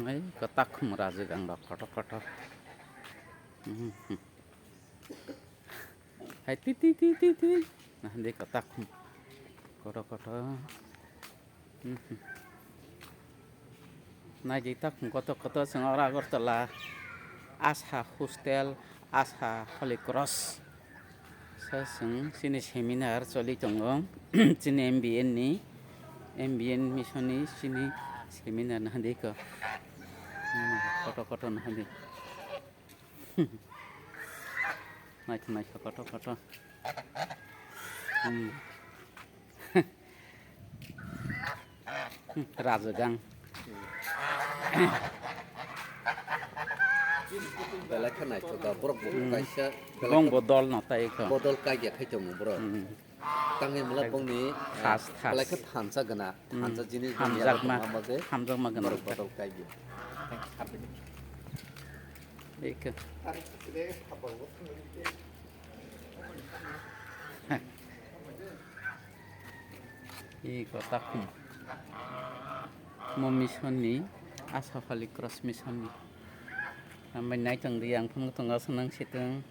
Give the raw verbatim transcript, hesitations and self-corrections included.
Ai, kotak khum rajwk ang rok kotor kotor. Mhm. Hai, ti, ti, ti, ti, ti. Nah, di kotak khum. Kotor kotor. Mhm. Naidi tak kotor kotor chwng oro Agartala Asha Hostel, Asha Holy Cross. Sa chwng chini seminar choli tongo. Chini M B N ni, M B N mission ni chini seminar naha di ko. Hmm, kotor kotor naha di. Naithok naithok kotor kotor. Hmm. Rajwk ang. Belai khe naithoka, borok bo kaisa belai Bong khe bo dol no tai kho. Bodol kaiya khai tongo borok. Hmm. Tangwi mala bongni, ah, Thas, thas. Belai khe thansa gana, Hmm. thansa jinis bongni Hamjakma, yago tongma bagwi hamjakma gana borok kha. Bodol kaiya. Eka. Eko takhum. Mo mission ni, Asha Holy Cross mission ni. Ambai naitong di ang phunuk tongo aswk nang sitwng.